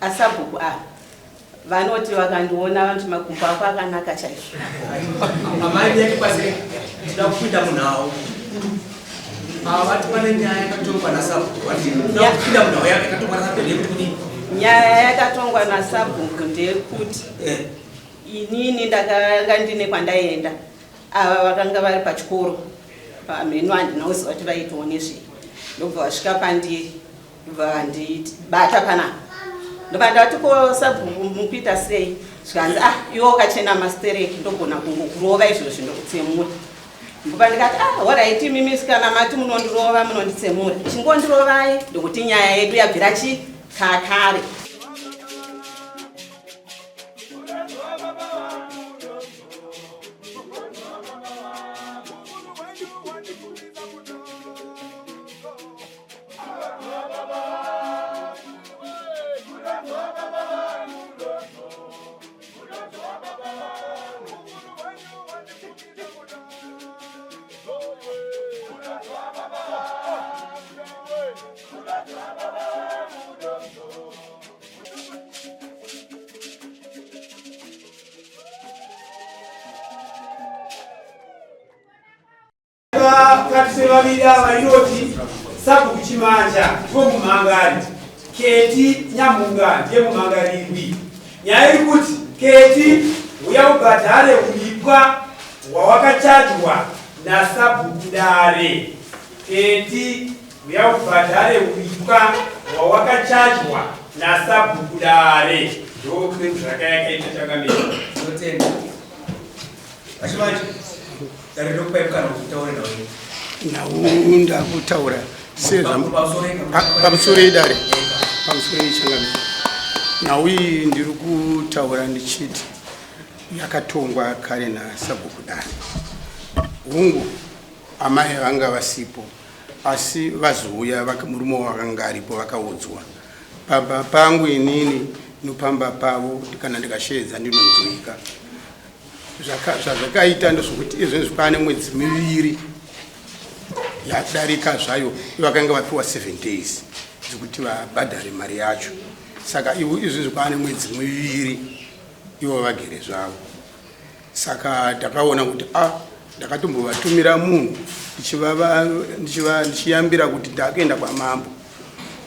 Asabhuku ava vanoti vakandiona vanoti makumbo ako akanaka chaizvo. Amai ndiyatikwazire tinoda kupinda munhau. Ava vati pane nyaya yakatongwa nasabhuku. Vati tinoda kupinda munhau yakatongwa nasabhuku ndeyekuti kudii? Nyaya yakatongwa nasabhuku ndeyekuti Eh. inini ndakanga ndine kwandaienda, ava vakanga vari pachikoro pamheno, handina kuziva kuti vaitawo nezvei, ndobva vasvika pandiri vandibata panapa, ndobva ndati ko sabhuku mukuita sei? Zvikanzi ah, iwe wakachena mastereki, ndogona kungokurova izvozvi ndokutsemura. Ndobva ndikati ah, horaiti imimi kana mati munondirova munonditsemura, chingondirovai ndokuti nyaya yedu yabvira chi kakare. Vakati sevaviri ava inoti sabhuku Chimanja ndivo mumhangari, Keti Nyamhunga ndiye mumhangarirwi. Nyaya iri kuti Keti huya ubhadhare uripwa hwawakachajwa nasabhuku dare. Keti huya ubhadhare uripwa hwawakachajwa nasabhuku dare. Ndokuti zvakayakaita changamire. Tinotenda. Vachimanje, dare ndokupai mukana kuti utaure nawo. Nhau ndakutaura pamusoro idare, pamusoro ichangamire. Nhau iyi ndiri kutaura ndichiti yakatongwa kare nasabhuku dare. Hungu, amai vanga vasipo, asi vazouya murume wavo akanga aripo, vakaudzwa pamba pangu inini nopamba pavo, kana ndikasheedza ndinonzwika. Zvazvakaita ndezvokuti izvezvi kwaane mwedzi miviri yadarika zvayo, vakanga vapiwa 7 days dzekuti vabhadhare mari yacho. Saka ivo izvezvi kwaane mwedzi miviri ivo vagere zvavo. Saka takaona kuti a ah, ndakatombovatumira munhu ndichiyambira kuti ndakuenda kwamambo,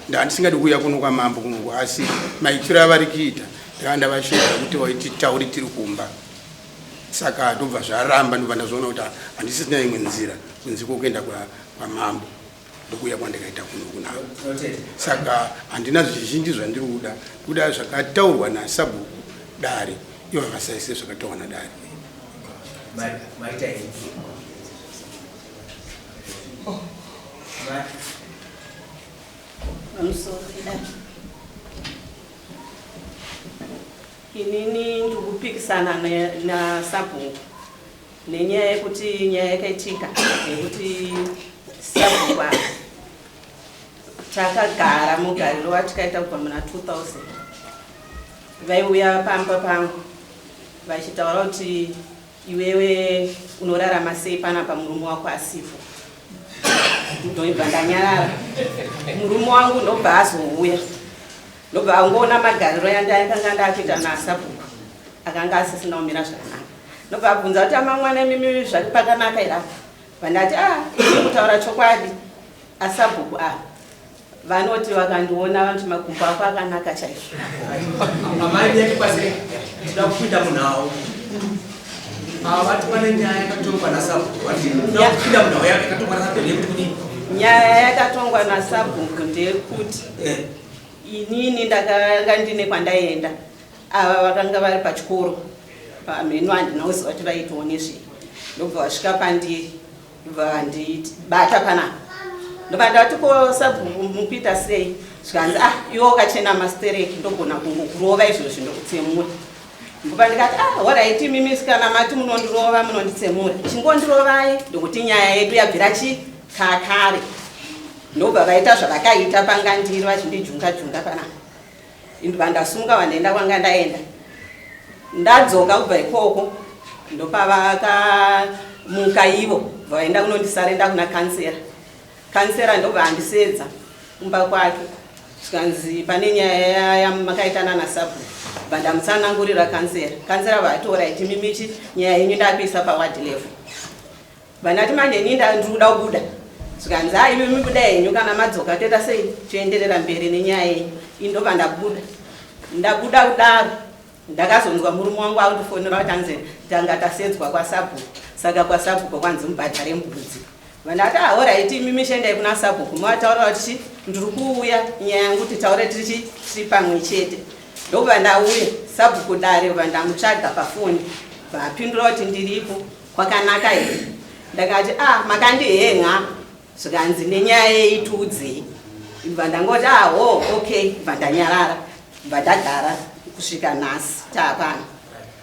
ndandisingadi kuuya kuno kwamambo kunoku, asi maitiro avari kuita ndakanga ndavasheedza kuti waititauri tiri kumba. Saka ndobva zvaramba, ndobva ndazoona kuti handisisina imwe nzira kunze kwokuenda kwamambo, ndokuuya kwandikaita kuno kunavo. Saka handina zvizhinji zvandiri kuda, kuda zvakataurwa nasabhuku dare, ivo vasaise zvakataurwa nadare. Inini ndikupikisana nasabhuku nenyaya yekuti nyaya yakaitika yekuti sabhuku ava takagara mugariro watikaita kubva muna 2000, vaiuya pamba pangu vachitaura kuti iwewe unorarama sei panapa murume wako asipo. Ndobva ndanyarara. Murume wangu ndobva azouya, ndobva angoona magariro yandakanga ndakuita nasabhuku akanga asisina kumira zvakanaka, ndobva abvunza kuti amamwana imimi zvati pakanaka here apa? Vandati a ah, ini kutaura chokwadi asabhuku ava vanoti vakandiona vanoti makumbo ako akanaka chaizvo. Amai ndiyatikwazire tinoda kupinda munhau. Ava vati pane nyaya yakatongwa nasabhuku. Vati tinoda kupinda munhau yakatongwa nasabhuku ndeyekuti kudii? Nyaya yakatongwa nasabhuku ndeyekuti Eh. inini ndakanga ndine kwandaienda, ava vakanga vari pachikoro pamheno, handina kuziva kuti vaitawo nezvei, ndobva vasvika pandiri vandibata panapa, ndobva ndati ko sabhuku mukuita sei? Zvikanzi ah, iwe wakachena mastereki, ndogona kungokurova izvozvi ndokutsemura. Ndobva ndikati ah, horaiti imimi kana mati munondirova munonditsemura, chingondirovai ndokuti nyaya yedu yabvira chi kakare. Ndobva vaita zvavakaita panga ndiri vachindijunga junga panapa, ndobva ndasunga vandaenda kwanga ndaenda. Ndadzoka kubva ikoko ndopavakamuka ivo vaenda kunondisarenda kuna kansera. Kansera ndobva andisedza kumba kwake. Zvikanzi pane nyaya yamakaita nana sabhuku. Bva ndamutsanangurira kansera. Kansera vati alright mimichi nyaya yenyu ndakuisa pa ward level. Bva ndati manje ini ndiri kuda kubuda. Zvikanzi ah imi mibuda henyu kana madzoka toita sei toenderera mberi nenyaya yenyu. Ini ndobva ndabuda. Ndabuda kudaro ndakazonzwa murume wangu akutofonera kuti anzi tanga tasedzwa kwasabhuku saka kwasabhuku kwanzi mubhadhare mbudzi. Vandati ah alright imi mishendai kuna sabhuku movataurira kuti chi ndiri kuuya nyaya yangu titaure tiri chi tiri pamwe chete. Ndokubva ndauya sabhuku dare bva ndamutsvaga pafoni vapindura kuti ndiripo kwakanaka here ndakati ah makandihenga zvikanzi nenyaya yei tiudzei bva ndangoti ah ho okay bva ndanyarara bva ndagara kusvika nhasi taapano.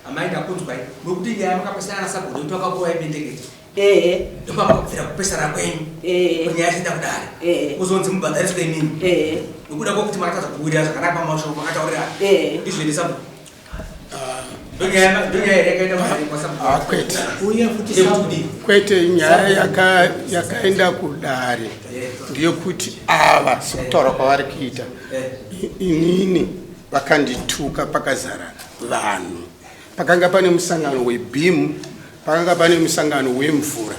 Amai ndakunzwai muri kuti nyaya makapesana nasabhuku nekuti vakakurovai bendekete. Ehe. Ndopamukabvira kupesana kwenyu. Ehe. Kuti nyaya ichienda kudare. Ehe. Kuzonzi mubhadhariswe imimi. Ehe. Nokuda kwokuti makatadza kuwirirana zvakanaka pamashoko makataurirana. Ehe. Ndizvo here sabhuku? Ndonyaya ndonyaya here yakaenda kudare kwasabhuku? Ah, kwete. Uye futi Ndeyekuti sabhuku. kudii? Kwete, nyaya yakaenda kudare ndeyekuti ava sekutaura kwavari kuita inini vakandituka pakazara vanhu. Pakanga pane musangano weBeam, pakanga pane musangano wemvura.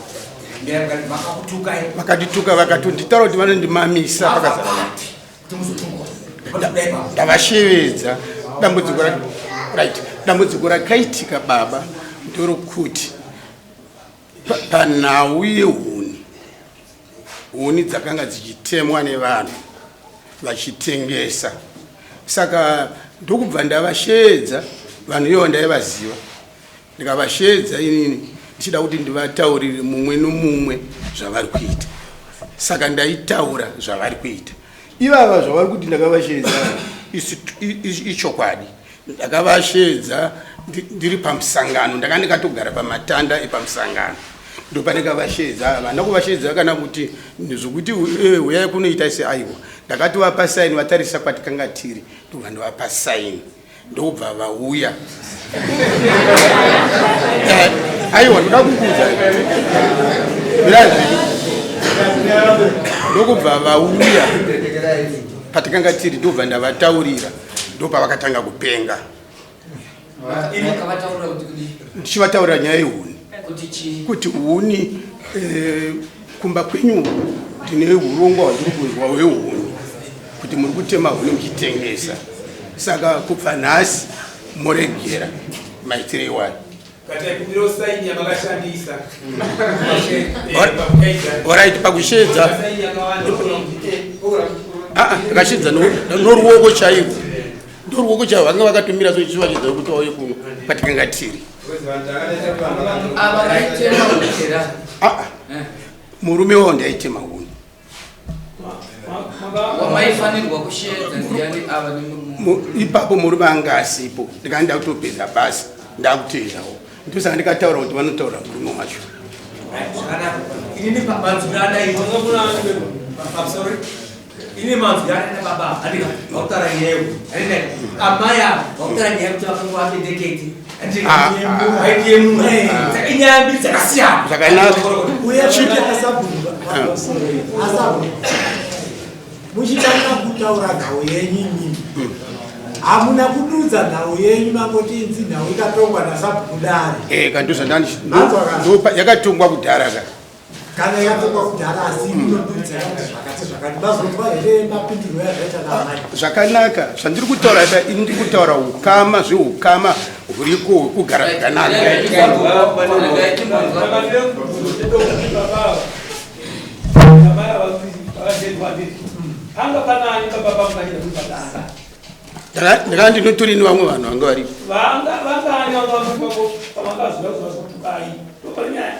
Vakandituka vakatonditaura kuti vanondimamisa pakazara vanhu. Ndavashevedza. Dambudziko right, dambudziko rakaitika baba ndorokuti panhau yehuni, huni dzakanga dzichitemwa nevanhu vachitengesa, saka ndokubva ndavasheedza vanhu ivo ndaivaziva, ndikavasheedza inini ndichida kuti ndivataurire mumwe nomumwe zvavari kuita. Saka ndaitaura zvavari kuita ivava, zvavari kuti ndakavasheedza ichokwadi. Ndakavasheedza ndiri pamusangano, ndanga ndikatogara pamatanda epamusangano, ndopandakavasheedza. Havana kuvasheedza kana kuti zvokuti huyai kunoita se, aiwa. Ndakatovapa saini vatarisa kwatikanga tiri, ndobva ndovapa saini, ndobva vauya. Aiwa, ndoda kukuudza mirai zvedu. Ndokubva vauya patikanga tiri, ndobva ndavataurira, ndopavakatanga kupenga. Makavataurira kuti kudii? Ndichivataurira nyaya yehuni. Kuti chii? Kuti huni, kumba kwenyu ndine urongwa hwandiri kunzwa hwehuni, kuti muri kutema huni muchitengesa, saka kubva nhasi moregera maitire iwayo. Kataikumbirawo saini yamakashandisa. Alright, pakusheedza Saini yakawanda. Ndakasheedza noruoko chairwo, ndoruoko chairwo vanga vakatumira, so ichivachedza kuti vauye kuno kwatikanga tiri. Ava vaitema huni? Ah, murume wavo ndaitema huni. Wamaifanirwa kusheedza ndiani, ava nemurume? Ipapo murume anga asipo, ndikanga ndakutopedza basa, ndakutoendawo, ndosaka ndikataura kuti vanotaura murume wacho. Zvakanaka. Inini manzwiro andaita pamusoro, ini manzwiro andaita baba, handika vakutaura nyaya yeku, handika amai ava vakutaura nyaya yekuti vakanga vabendekete. Ah, ah. Vaitiye munhu. Saka inyaya mbiri dzakasiyana. Zvakanaka. Uye futi asabhuku, asabhuku, muchitanga kutaura nhau yenyu imimi hamuna kududza nhau yenyu, mangoti inzi nhau ikatongwa nasabhuku dare. Kandozvandani Manzwa kana? Yakatongwa kudhara ka. Kana yatongwa kudhara, asi munodudza kuti zvakati zvakati, mazonzwa here mapindurwo yazvaita naamai? Zvakanaka, zvandiri kutaura apa, ini ndiri kutaura ukama, zveukama huriko hwekugara zvakanaka. Regai timbonzwa. Panga panani baba pamukachida kuti padanga? Ndakanga ndinotori nevamwe vanhu vanga varipo. Vanga vangani vanga pamakaziva kutukai? Ndopanyaya.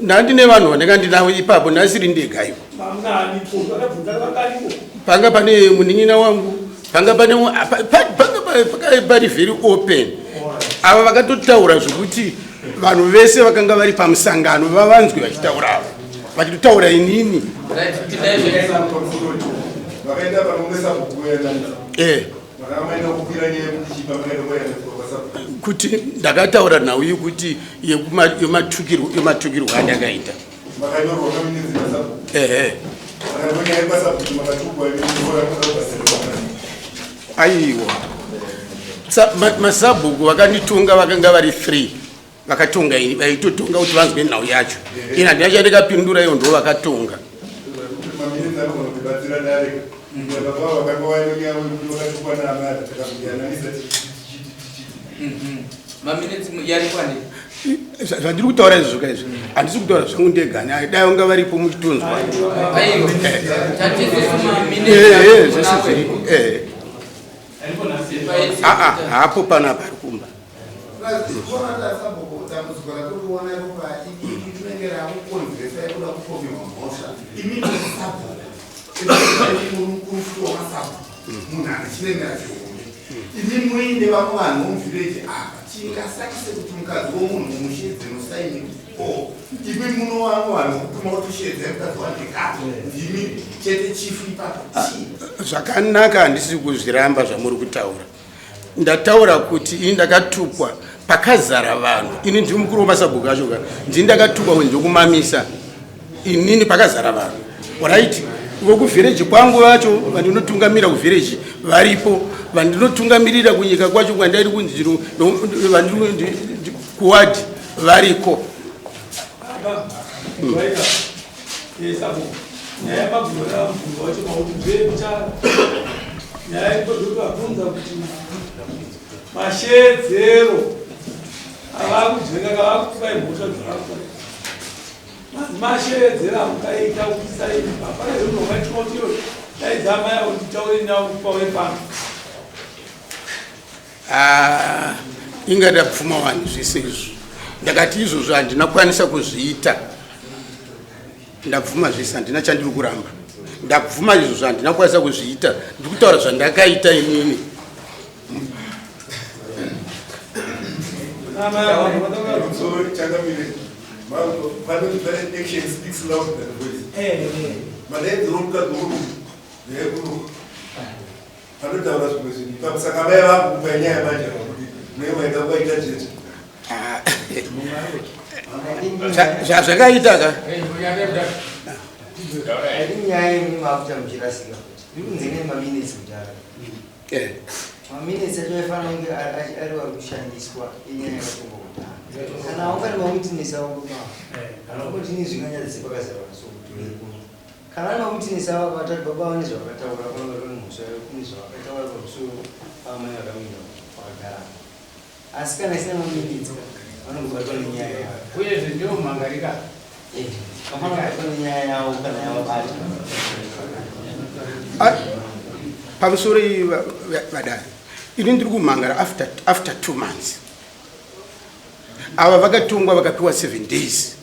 Ndanga ndine vanhu vandanga ndinavo ipapo, ndasiri ndega ivo. Mamunani ko vakabvunza vanganiko? Panga pane munin'ina wangu, panga pane panga pari very open. Ava vakatotaura zvokuti vanhu vese vakanga vari pamusangano vavanzwe vachitaura, ava vachitotaura inini. Right, pindai zvenyu. Vakaenda pamwe sabhuku kuyananisa. Vakamaenda kukwira nyaya yekuti chipa makaenda kuyananisa kwasabhuku. Kuti ndakataura nhau yekuti yematukirwo andakaita. Makanyorwa kaminitsi nasabhuku. Ehe. Vakanyorwa nyaya yekwasabhuku makatukwa imimi mukora kuda kubhadharirwa. Aiwa, masabhuku vakanditonga vakanga vari 3 vakatonga ini, vaitotonga kuti vanzwe nhau yacho. Ini handina chandikapindura, iyo ndo vakatonga. Maminitsi anogona kutibatsira dare. Baba vakanga vaine nyaya yekuti vakatukwa naamai, takazoyananisa tichiti tichiti. Maminitsi yarikwani? Zvandiri kutaura izvozvo ka izvi, handisi kutaura zvangu ndegani, dai vanga varipo muchitonzwa. Aiwa, tatizisi Ehe, zvese zviriko, ehe. Aa, hapo panapa ari kumba. Sabhuku, dambudziko ratiri kuona ipopa rinenge rakukonzeresa yekuda kupomerwa mhosva. Imini sabhuku, muri mukuru wamasabhuku, munhu ane chiremera chihombe, imi muine vamwe vanhu vomuvhireji apa, tingasakise kuti mukadzi womunhu mumusheedze nosaini o imi muno vamwe vanhu vokutuma kuti sheedzai mukadzi wandekati, ndimi chete chifu ipapo chii? Zvakanaka, handisi kuzviramba zvamuri kutaura. Ndataura kuti ini ndakatukwa pakazara vanhu. Ini ndiri mukuru wemasabhuku acho ka, ndini ndakatukwa kuti ndokumamisa inini pakazara vanhu. Right, vokuvhireji kwangu vacho vandinotungamira kuvhireji varipo, vandinotungamirira kunyika kwacho kwandairi kunzi kuwadhi variko. Baba, sabhuku, nyaya yamabvunzo mubvunzo wacho makuti ndekucha nyaya ikozotovabvunza kuti mashedzero avakujenga kavakupai mhosva dzakakupai mashedzero amukaita kusaini hapana zvinhu wakaitwa kuti iyo daidza amai avo nditaure navo pauye pano. Ah, inga ndabvuma vanhu zvese izvo. Ndakati izvozvo handina kukwanisa kuzviita. Ndabvuma zvese, handina chandiri kuramba. Ndabvuma izvozvo, handina kukwanisa kuzviita. Ndiri kutaura zvandakaita inini. Amai avo vanotaura. So changamire, panoti pane action speaks louder than voice. Madaidziro mukadzi womunhu neyekuru panotaura zvimwe zvinhu ipapo, saka mai vakupa nyaya manje kuti munenge maida kuvaita chete. Ah, zvazvakaita ka. Aidi nyaya yenyu makuta muchirasika kuti iri kunzi ine maminitsi kudhara. Maminitsi acho aifanira kunge ari vari kushandiswa inyaya yakatongwa kudhara. Kana wanga nemawitness avo kana kutini zvinganyadzise pakazara so kuti uri kuno. Kana ari mawitness avo akatati baba vane zvavakataura, vanonga vari mhosva kune zvavakataura pamusoro paamai vakamira vakagara. Asi kana isina maminitsi vanongobatwa nenyaya yavo. Uyezve ndiwo mhangarika. Vafanira kubatwa nenyaya yavo kana yavabata. Ah, pamusoro iyi vadare, ini ndiri kumhangara after 2 months. Ava vakatongwa vakapiwa 7 days.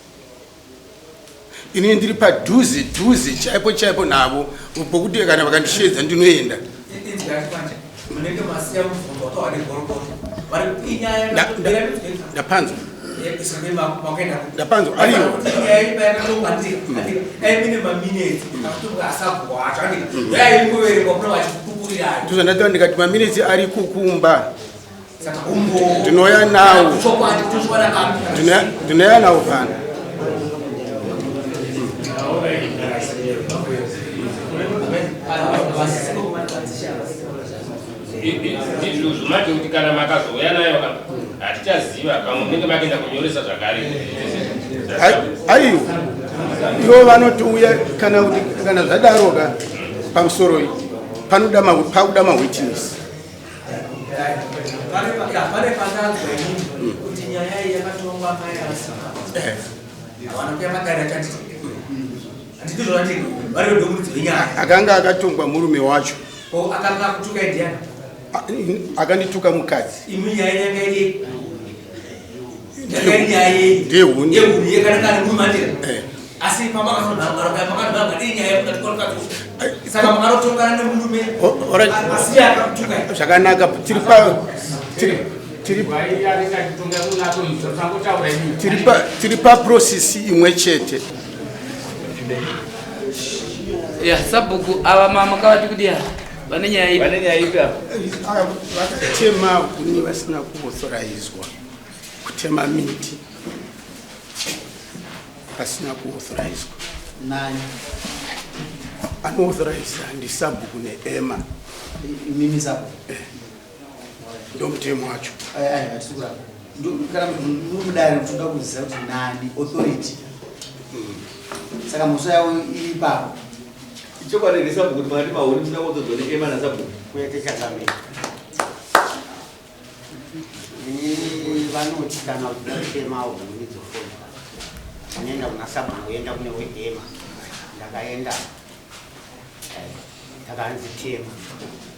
Ini ndiri padhuze dhuze chaipo chaipo navo, pokuti kana vakandishedza ndinoenda. Inzwai manje, munenge masiya mubvunzo watawa negorokota vari kuti inyaya Ndapanzwa. Makaenda. Ndapanzwa, aiwa. Inyaya ipa yakatongwa dai mine maminetsi akutongwa asabhuku acho andika dai ingoverengwa kuna vachikukurirani. Ndozvandataura, ndikati maminitsi ari kukumba. Saka umbo Ndinouya nawo. Chokwadi tochiwana kapi? Ndinoya nawo pano. Izvozvo manje kuti kana makazouya nayo ka, hatichaziva, pamwe munenge makuenda kunyoresa zvakare. Aiwa, ivo vanotouya kana kuti kana zvadaro ka, pamusoro iyi panoda pakuda mawitness. Pane pandanzwa inini kuti nyaya iyi yakatongwa mai asina havana kuya matare achanditi handiti zvanditi vari vedomuridzi wenyaya. Akanga akatongwa murume wacho. Ko akanga akutuka ndiani? Akandituka mukadzi. Imi nyaya yanga iri yanga iri nyaya yei? Ndehuni. Yehuni yekanakana murume andira. Eh. Asi pamakazonhangara iri nyaya yekutati saka makanotongana nemurume Alright. asi iye akakutuka. Zvakanaka, tiri pa tiri tiri tiri pa tiri paprocess imwe chete. Ya, sabhuku ava mama kavati kudiya vane nyaya ipi? Vane nyaya ipi apa? Vakatema huni vasina kuauthorizwa, kutema miti pasina kuauthorizwa. Nani? Anoauthoriza ndisabhuku neema. Imimi sabhuku. Ndomutemo wacho. Aiwa, hatisi kuramba. Kana muri mudare tinoda kuziva kuti nani authority. Saka mhosva yavo iri ipapo. Ichokwadi here sabhuku kuti makati mahuni musina kudzodzwa neema nasabhuku? Kwete chakamira. Ini vanoti kana uchida kutema huni dzofodya unoenda kuna sabhuku woenda kune wedema. Ndakaenda ndakanzi tema.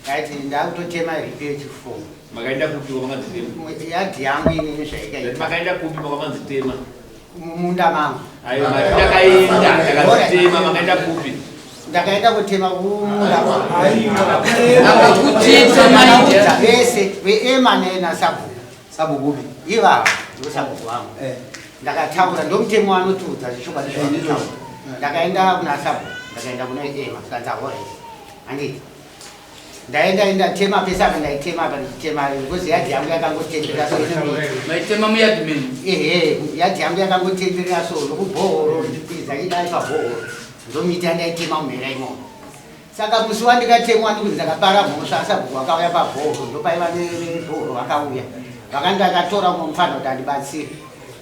Ndaiti ndakutotema ripi yechifo. Makaenda kupi kwamanzi tema? Yadhi yangu inini zvaikaita. Makaenda kupi kwamanzi tema? Mumunda mangu. Ayo mati ndakaenda ndakanzi tema makaenda kupi? Ndakaenda kutema kumunda kwangu. Akakutita maita. Vese veema nasabhuku. Sabhuku upi? Ivava ndosabhuku wangu. Ndakataura ndomutemo wanotiudza zvechokwadi zvavanotaura. Ndakaenda kuna sabhuku, ndakaenda kuna ema kanzi alright. Handiti. Ndaenda ndatema pese apa ndaitema apa ndichitema because yadhi yangu yakangotenderera so Maitema muyadhi menyu? Ehe, yadhi yangu yakangotenderera so nokubhohoro ndikwidza idai pabhohoro ndomiti yandaitema mumhera imomo. Saka musi wandikatemwa ndikuti ndakapara mhosva sabhuku vakauya pabhohoro ndopaiva nebhohoro vakauya vakandi ndakatora umwe mufana kuti andibatsire.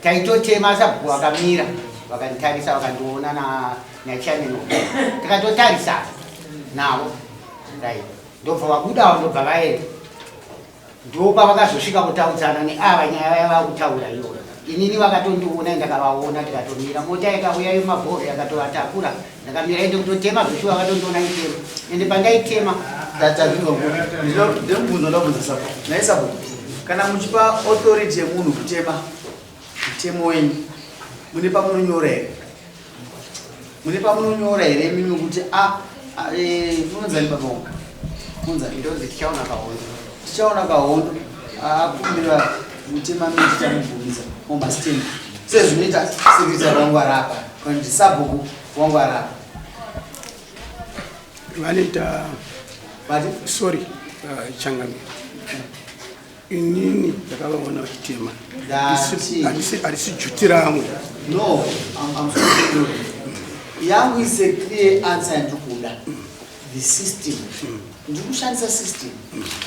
Taitotema sabhuku vakamira vakanditarisa vakandiona nachairman tikatotarisana navo. Right. Ndobva vabudawo ndobva vaenda. Ndopavakazosvika kutaudzana neava nyaya yava kutaura iyoyo. Inini vakatondiona ndakavaona tikatomira. Mota yakauya yemabhoro yakatovatakura. Ndakamira ende kutotema zveshuwa vakatondiona nditema. Ende pandaitema Ndinobvunza ndabvunza sabhuku. Nhai sabhuku, kana muchipa authority yemunhu kutema mutemo wenyu mune pamunonyora here? Mune pamunonyora here imimi kuti munonzani baba wangu? Munonzani? Ndonzi Tichaona Kahondo. Tichaona Kahondo akumbira mutema miti tamubvumidza mumasitendi sezvinoita secretary wangu ari apa kana kuti sabhuku wangu ari apa. Vanoita sorry, changamire. Inini ndakavaona vachitema. Harisi juti rangu. No, I'm sorry. Yangu is a clear answer yandiri kuda. The system. Ndiri kushandisa system.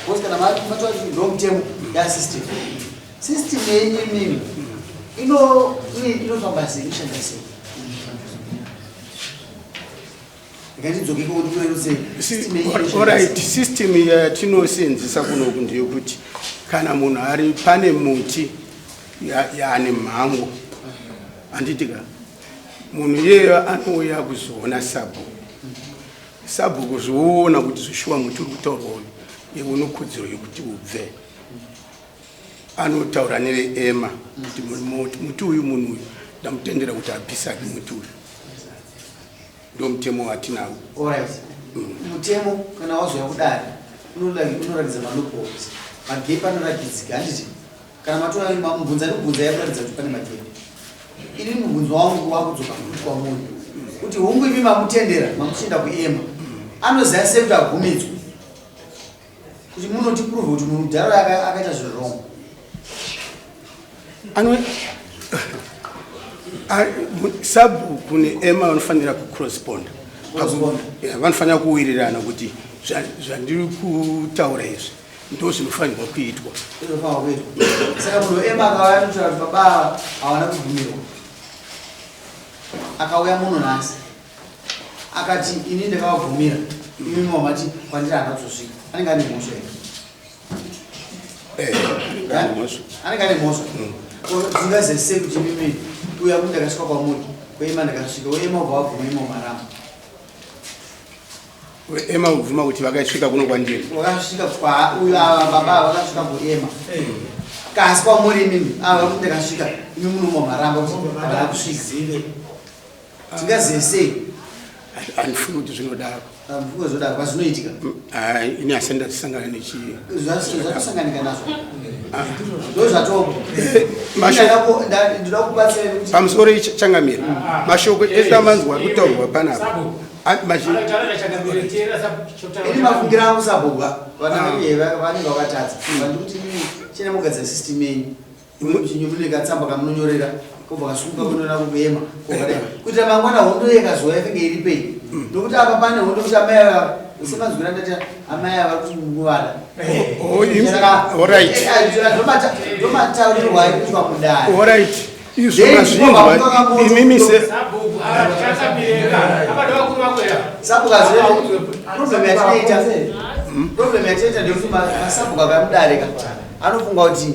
Because kana mataura kuti ndo mutemo ya system. System yenyu imimi inofamba sei, inoshanda sei? Ngatidzokeke kuti kurerutse system yenyu inoshanda Alright, system yatinosenzesa kunoku ndeyekuti kana munhu ari pane muti yaane mhango, handiti ka, munhu iyeyo anouya kuzoona sabhuku. Sabhuku zvoona kuti zvishuwa muti uri kutaurwa uyu iwe une kodzero yekuti ubve. Anotaura neveema kuti muti uyu munhu uyu ndamutendera kuti abvisake muti uyu. Ndo mutemo watinawo. Alright. Mutemo kana wazouya kudare unoratidza maloopholes. Magepi anoratidzika, handiti? Kana matora mubvunza nekubvunza yakuratidza kuti pane magepi. Ini mubvunzo wangu wakudzoka futi kwamuri. Kuti hungu imi mamutendera, mamuchienda kuema. Anoziva sei kuti abvumidzwe? Kuti munoti prove kuti munhu mudhara akaita zvinhu wrong. Sabhuku neema vanofanira kucorresponda. Vanofanira kuwirirana kuti zvandiri kutaura izvi ndo zvinofanirwa kuitwa. Zvinofanirwa kuitwa. Saka munhu ema akauya anotaura kuti baba hawana kubvumirwa. Akauya munhu nhasi akati ini ndakavabvumira, imi mamati kwandiri haana kuzosvika, anenge ane mhosva here? Anenge ane mhosva. Dzingazive sei kuti imimi uya kuti ndakasvika kwamuri kwema ndakasvika wema ubva wabvuma imo maramba? Ema ubvuma kuti vakasvika kuno kwandiri. Vakasvika kwa uyu ava baba vakasvika kuema. Kasi kwamuri imimi ava kuti ndakasvika imi munomwa maramba kuti havana kusvika. Tingazive sei? Handifungi kuti zvinodaro. Handifungi zvinodaro, pazvinoitika. Ini asi ndasangana nechi Zvatosanganika nazvo. Ndo zvatopo. Ndinoda kubatsira kuti Pamusoro changamire. Mashoko ese amanzwa ari kutaurwa panapa. Ini mafungira angu sabhuku vana vanenge vakatadza. Vandikuti imimi chine mugadzira system yenyu. Mune katsamba kamunonyorera kobva kasunga kunoona kuema kokadai. Kuitira mangwana hondo yekazouya inenge iri pei. Nokuti apa pane hondo kuti amai ava Semanzwira ndati amai ava kuti mukuvada. Oh, alright. Ndomataurirwo ari kuitwa mudare. Alright. Izvo mazvinzwa imimi se Sabhuku problem yatinoita problem yatinoita ndeyekuti masabhuku akauya mudare ka anofunga kuti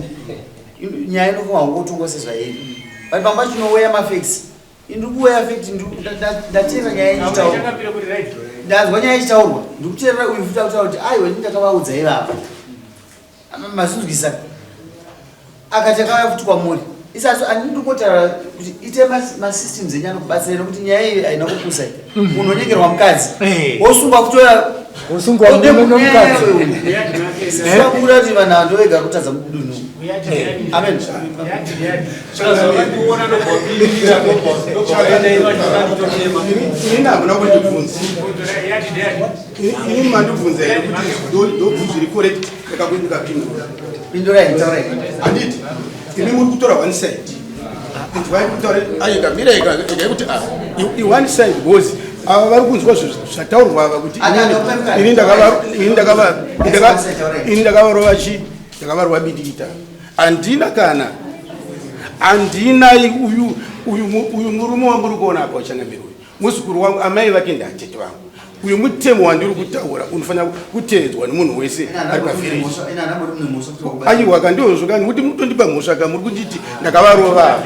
nyaya inofunga kungotongwa sezvairi but pamba chinoweya mafacts Ndiri kuweya fact ndateerera nyaya ichitaurwa. Ndanzwa nyaya ichitaurwa. Ndiri kuteerera uyu futi akutaura kuti aiwa ini ndakavaudza ivava. Mazvinzwisa. Akati akauya futi kwamuri. Isasu ani ndiri kungotaura kuti ite masystems enyu anokubatsira nekuti nyaya iyi haina kupusa iyi. Munhu onyengerwa mukadzi. Wosungwa kutoya Wosungwa murume nomukadzi. Saka kuti vanhu ava ndovega kutadza mudunhu. Amen. Ini hamuna kundibvunza. Ini mandibvunza here kuti ndobvunzo iri correct ndakapindura. Pindurai, taurai. Handiti imi muri kutora one side. Inzwai kutaura ayi mirai regai kuti ah i one side because ava vari kunzwa zvataurwa ava kuti ini ndakava ini ndakava ini ndakavarova chi ndakavarova bidikita handina kana handina uyu uyu uyu murume wamuri kuona apa uchangamiri uyu muzukuru wangu amai vake ndatete vangu uyu mutemo wandiri kutaura unofanira kuteedzwa nemunhu wese ari pavhireji aiwa ka ndizvo ka nekuti mutondipa mhosva ka muri kunditi ndakavarova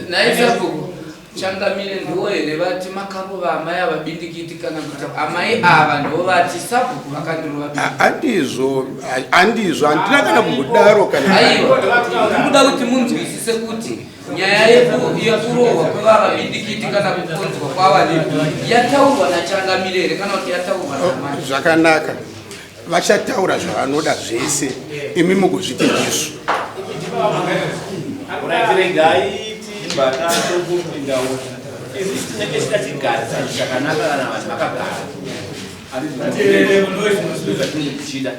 nhai sabhuku changamire ndiwo here vati makarova amai ava bindikiti kana kuti amai ava ndiwo vati sabhuku vakandirova handizvo handizvo handina kana kumbodaro kana aiwa ndikuda kuti munzwisise kuti Nyaya yekurohwa kwevava bindikiti kana kukonzwa kwava yataurwa nachangamire here kana kuti yataurwa namai? Zvakanaka, vachataura zvavanoda zvese, imi mugozviti ndizvo. Regai tibata tokupindawo isu tinenge tichida chakanaka kana vanhu vakagara azvizvatinenge tichida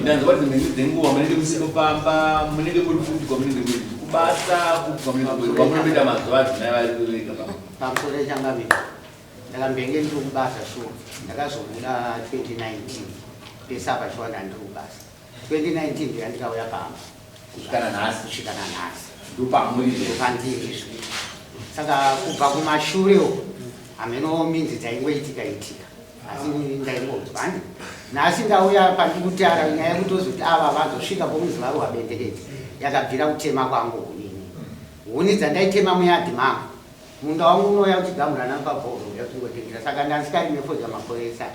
ndanzwa kuti dzimweni dzenguva munenge musiko pamba munenge muri kupi kwamunenge muri kubasa kupi kwamunenge muri kwamunotoita mazuva adzimai vari vega pamba pamusoro changamire ndakambenge ndiri kubasa shuwa ndakazobuda 2019 pese apa shuwa ndandiri kubasa 2019 ndiya ndikauya pamba kusvika nanhasi kusvika nanhasi ndopamuri ndopandiri saka kubva kumashure uko hameno minzi dzaingoitika itika asi ndaingonzwa ani nhasi ndauya pandikutara nyaya yekutozoti ava vazosvika pomuzi varohwa benderedzi yakabvira kutema kwangu hunini huni dzandaitema muyadhi mangu munda wangu unouya uchigamurana pabhoro uya uchingotengira saka ndasikarime fodya makore ese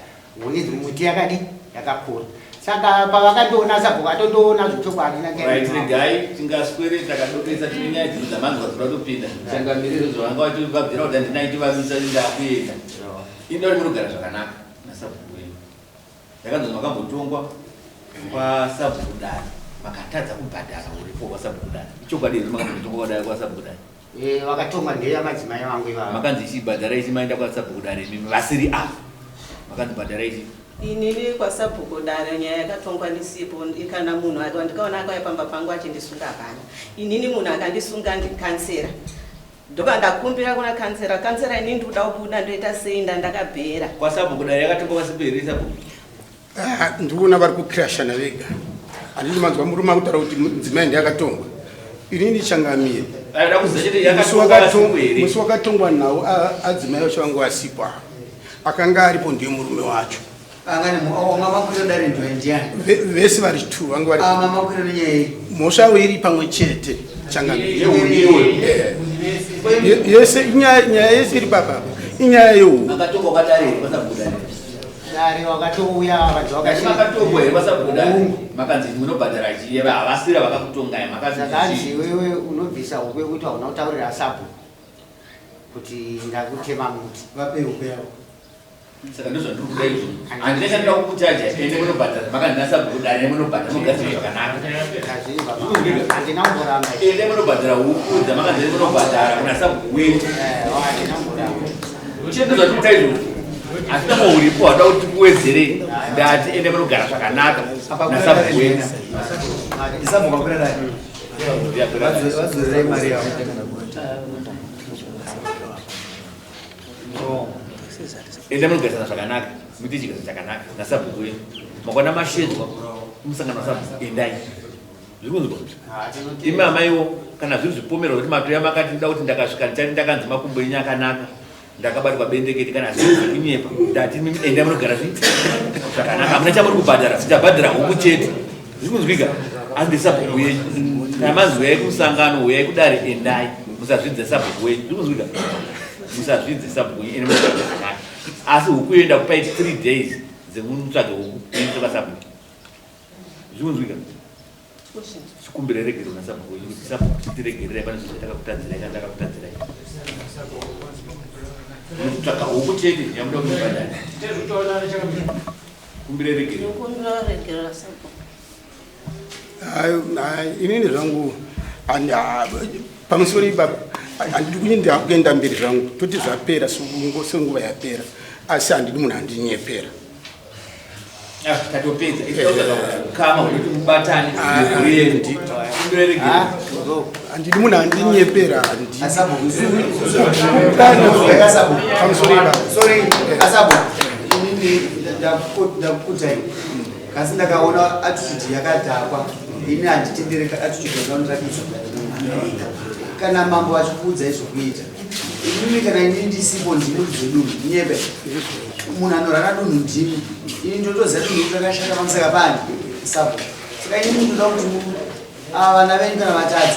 huni muti yakadi yakakura saka pavakandiona sabhuku atondoona zvechokwadi Right, regai tingaswere takadokesa tine nyaya dzimwe dzamanzwa dzinoda kutopinda changamiriro zvavanga vachivabvira kuti handina itivamisa ndakuenda Inda kuti munogara zvakanaka nasabhuku wenyu. Ndakanzwa makambotongwa kwasabhuku dare makatadza kubhadhara uripo kwasabhuku dare. Ichokwadi here makambotongwa kwadare kwasabhuku dare? Eh, vakatongwa ndeya madzimai vangu ivava. Makanzi ichi bhadhara ichi maenda kwasabhuku dare imimi vasiri ava. Makanzi bhadhara ichi. Inini kwasabhuku dare nyaya yakatongwa ndisipo kana munhu wandikaona akauya pamba pangu achindisunga hapana. Inini munhu akandisunga ndikansera. Ndoba ndakumbira kuna kansera, kansera ini ndikuda kubuda ndoita sei ndandakabhera. Kwasabhuku dare yakatongwa pasipo here sabhuku? Ah, ndikuona vari kukrashana vega. Handiti manzwa murume akutaura kuti mudzimai ndiye akatongwa. Ini ndichangamire. Musi wakatongwa nawo adzimai vacho vangu vasipo ava. Akanga aripo ndiye murume wacho. Vese vari two vanga vari mhosva iri pamwe chete changamire. Yese nyaya yese iri papa inyaya yehuku. Makatongwa kwadare here kwasabuda here? Dare wakatouya vanhu vakatongwa here kwasabuda makanzi munobhadhara chii havasira vakakutongai makanzi zvakanzi iwewe unobvisa huku yekuti hauna kutaurira sabhuku kuti ndakutema muti. Vape huku yavo. Saka ndozvandiri kuda izvo. Handina chandinoda kukuchaja ende munobhadhara makanzi nasabhuku dare munobhadhara mugadzire zvakanaka. Handina kumboramba. Ende munobhadhara huku dzamakanzi munobhadhara kuna sabhuku wenyu. Handina kumboramba. Chete ndozvandiri kuda izvo. Asi tanga uripo hauda kuti tikuwedzere ndati ende munogara zvakanaka nasabhuku wenyu. Sabhuku akwira dare. Vadzorerei mari yavo. Enda munogarisana zvakanaka, muite chigazo chakanaka nasabhuku wenyu. Makwana mashedzwa kumusangano wasabhuku, endai. Zviri kunzwa? Imi amaiwo kana zviri zvipomerwa kuti matoya makati ndoda kuti ndakasvika ndichati ndakanzi makumbo enyu akanaka ndakabatwa bendekete kana zviri zvekunyepa ndati imi endai munogara zvi zvakanaka hamuna chamuri kubhadhara tichabhadhara huku chete. Zviri kunzwika? Asi ndisabhuku yenyu. Kana manzi huyai kumusangano huyai kudare endai musazvidze sabhuku wenyu. Zviri kunzwika? Musazvidze sabhuku wenyu ende munogara zvakanaka. Asi huku iyo ndakupai 3 days dzekumutsvaga huku muendese kwasabhuku. Zvikunzwika? Chikumbira regerero nasabhuku wenyu kuti sabhuku chitiregererai pane zvinhu zvatakakutadzirai kana takakutadzirai. Mukutsvaga huku chete yamuda kuti mubhadhare. Kumbira regerero. Kumbira regerero sabhuku. Hayi, inini zvangu pamusoro ibaba handidi kuenda kuenda mberi zvangu toti zvapera senguva yapera asi handidi munhu andinyepera. Tatopedza kama kuti mubatane handidi munhu andinyepera handipamusoro kasi ndakaona attitude yakadhakwa ini handitendere attitude yakaondiratidza kana mambo achikuudza izvokuita Imimi kana ini ndisipo ndimi zvedunhu nyebe. Munhu anorara dunhu ndimi. Ini ndotoziva dunhu kuti rakashata pamusaka pani. Sapo. Saka ini ndinoda kuti ava vana venyu kana vatadza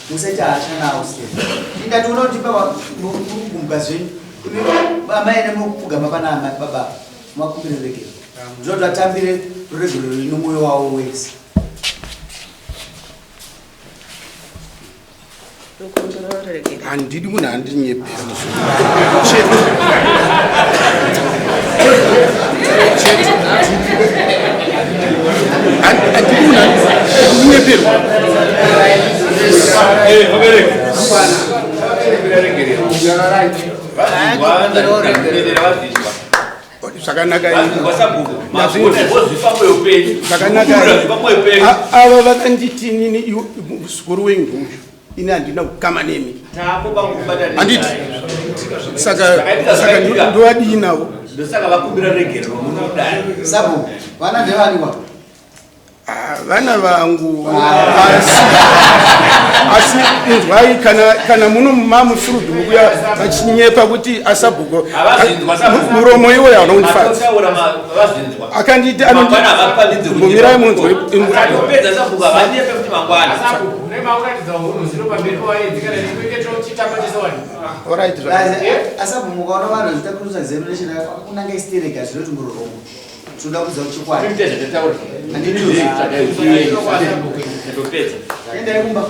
musaita hasha nawo step. Ini ndatoona kuti baba muri kugumbuka zvenyu. Imi amai ene muri kupfugama pana amai baba makumbire regero. Ndinoda kuti vatambire ruregerero rwenyu nomwoyo wavo wese. Handidi munhu andinyepera chete chete handidi munhu andinyeperwa. Zvakanaka zvakanaka ava vakanditi inini muzukuru wenyu ndiuyu ini handina kukama nemi handiti saka saka ndovadii navo ndosaka vakumbira regerero munodai sabu vana ndevaniwa Ah, vana vangu asi asi inzwai kana kana muno mamusurudu mukuya vachinyepa kuti asabhuko muromo iwoyo hauna kundifadza akanditi anondimbomirayi munzwe asabhuko mukaona vanhu vachiita kuruza zero nation kunanga istereka zvinoti muromo Tinoda kuziva chokwadi. Endai kumba.